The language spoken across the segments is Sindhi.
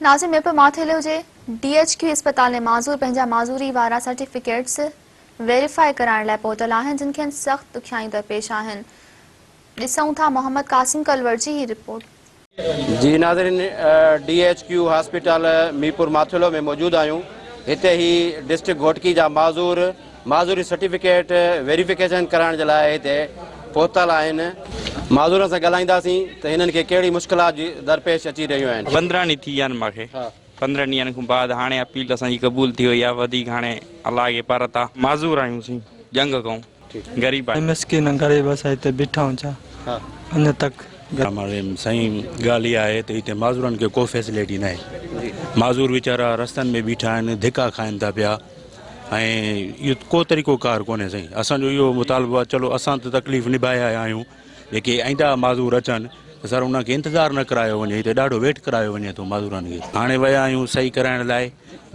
ناظم ميرپور ماٿيلو جي ڊي ايڇ ڪيو اسپتال ۾ معذور پنهنجا معذوري وارا سرٽيفڪيٽس ويريفائي ڪرائڻ لاء پهتل آهن جن کين سخت ڏکيائيون درپيش آهن ڏسون ٿا محمد قاسم ڪلوڙ جي هي رپورٽ. جي ناظرين D H Q hospital Mirpur Mathelo ۾ موجود آهيون هتي هي ڊسٽرڪٽ گهوٽڪي جا معذور معذوري سرٽيفڪيٽ ويريفڪيشن ڪرائڻ جي لاء هتي پهتل آهن. معذورن سان ڳالهائينداسين ته هنن کي ڪهڙي مشڪلات جي درپيش اچي رهيون آهن. 15 ڏينهن ٿي ويا آهن مان کي 15 ڏينهن کان بعد هاڻي اپيل اسان جي قبول ٿي وئي آهي وڌيڪ هاڻي الله کي پر تا. معذور آهيون سين ڄنگهه کان غريب آهيون. مسڪين غريب اسان هتي بيٺا آهيون ڇا اڃا تڪ. سائين ڳالهه اها آهي ته هتي معذورن کي ڪو فيسلٽي ناهي معذور ويچارا رستن ۾ بيٺا آهن ڌڪا کائن ٿا پيا ۽ اهو ڪو طريقو ڪار ڪونهي سائين اسان جو اهو مطالبو آهي چلو اسان ته تڪليف نڀائي آيا آهيون جيڪي آئنده معذور اچن ته سر انهن کي انتظار نه ڪرايو وڃي هتي ڏاڍو ويٽ ڪرايو وڃي ٿو معذورن کي هاڻي ويا آهيون صحيح ڪرائڻ لاء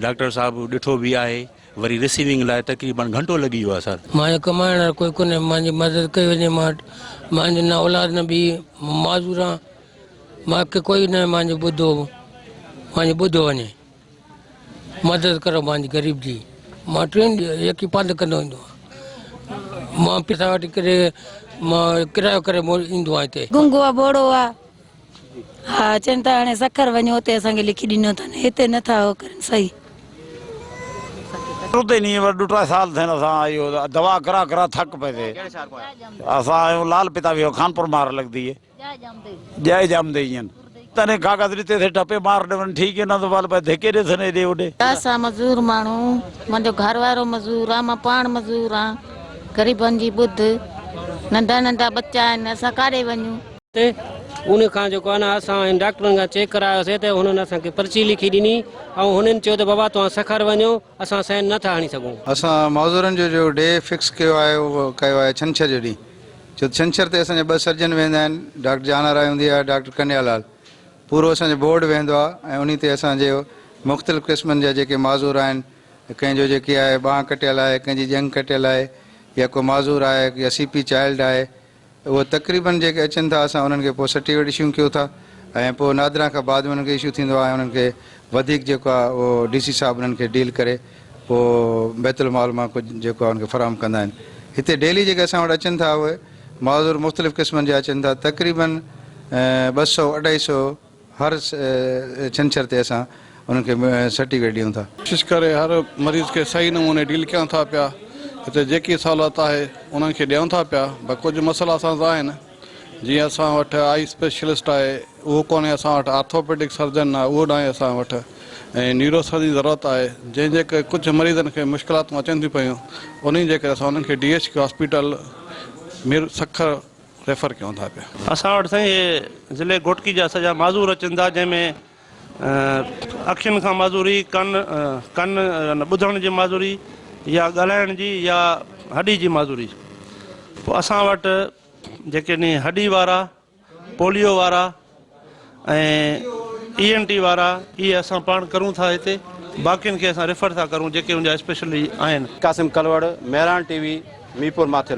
ڊاڪٽر صاحب ڏٺو به آهي وري رسيونگ لاء تقريبن گهنٽو لڳي ويو آهي سر. مانجو ڪمائڻ وارو ڪوئي ڪونهي مانجي مدد ڪئي وڃي مان مانجو نه اولاد نه ٻي معذور آهيان مانکي ڪوئي نه مانجو ٻڌو مانجو ٻڌو وڃي. مدد ڪرو مانجي غريب جي مان ٽين ڏينهن يڪي پنڌ ڪندو ايندو آهيان مان پئسا وٺي ڪري مان ڪرايو ڪري ايندو آهيان هتي. گنگو آ ٻوڙو آ ها چون ٿا هاڻي سکر وڃو اتي اسان کي لکي ڏنو اٿن هتي نه ٿا هو ڪرن صحيح. اتي ني ور ڏوٽا سال ٿين اسان اهو دوا ڪرا ڪرا ٿڪ پئي ٿي اسان آهيون لال پتا ويو خانپور مار لڳندي. ڄائي ڄامندي ايئن تڏهن ڪاغذ ڏتي ٿي ٽپي مار ڏون ٺيڪ نه ته ول پئي ڌڪي ڏيسن ايڏي اوڏي. اسان مزور ماڻهو منهنجو گهر وارو مزور آ مان پاڻ مزور آ غريبن جي ٻڌ ننڍا ننڍا ٻچا آهن اسان ڪاڏي وڃون. تي ان کان جيڪو آهي نه اسان هن ڊاڪٽرن کان چيڪ ڪرايوسي ته هنن اسان کي پرچي لکي ڏني ۽ هنن چيو ته بابا توهان سکر وڃو اسان سائن نه ٿا هڻي سگهون. اسان معذورن جو جو ڊي فڪس ڪيو آهي اهو ڪيو آهي ڇنڇر جو ڏينهن. ڇو ته ڇنڇر تي اسان جا ٻه سرجن ويهندا آهن، ڊاڪٽر جهانا راء هوندي آهي، ڊاڪٽر ڪنيا لال. پورو اسان جو بورڊ ويهندو آهي ۽ انهي تي اسان جي مختلف قسمن جا جيڪي معذور آهن، ڪنهن جو جيڪي آهي ٻانهن ڪٽيل آهي، ڪنهن جي ڄنگهه ڪٽيل آهي يا ڪو معذور آهي يا سي پي چائلڊ آهي، اهو تقريبن جيڪي اچن ٿا اسان انهن کي پوء سرٽيفڪيٽ اشو ڪيون ٿا ۽ پوء نادرا کان بعد ۾ انهن کي اشو ٿيندو آهي ۽ انهن کي وڌيڪ جيڪو آهي اهو ڊي سي صاحب انهن کي ڊيل ڪري پوء بيت المال مان ڪجهه جيڪو آهي ان کي فراهم ڪندا آهن. هتي ڊيلي جيڪي اسان وٽ اچن ٿا اهي معذور مختلف قسمن جا اچن ٿا تقريبن 200 اڍائي سو هر ڇنڇر تي اسان انهن کي سرٽيفڪيٽ ڏيون ٿا. ڪوشش ڪري هر مريض کي صحيح نموني ڊيل ڪيون ٿا پيا هتي جيڪي سهولت آهي انهن کي ڏيون ٿا پيا پر ڪجهه مسئلا اسان سان آهن. جيئن اسان وٽ آئي اسپيشلسٽ آهي اهو ڪونهي اسان وٽ آرٿوپيڊڪ سرجن آهي اهو ناهي اسان وٽ ۽ نيورو سرجن جي ضرورت آهي جنهن جي ڪري ڪجهه مريضن کي مشڪلاتون اچن ٿيون پيون انهي جي ڪري اسان انهن کي D H Q hospital Mir Sukkur refer ڪيون ٿا پيا. اسان وٽ سائين هي ضلعي گهوٽڪي جا سڄا معذور اچن ٿا جنهن ۾ اکين کان معذوري، ڪن ڪن ٻڌڻ جي معذوري يا ڳالهائڻ جي يا هڏي جي معذوري پوء اسان وٽ جيڪي ني هڏي وارا، پوليو وارا ۽ اي اين ٽي وارا اهي اسان پاڻ ڪرون ٿا هتي باقين کي اسان ريفر ٿا ڪرون جيڪي ان جا اسپيشلي آهن. Qasim Kalhoro, Mehran T V, Mirpur Mathelo.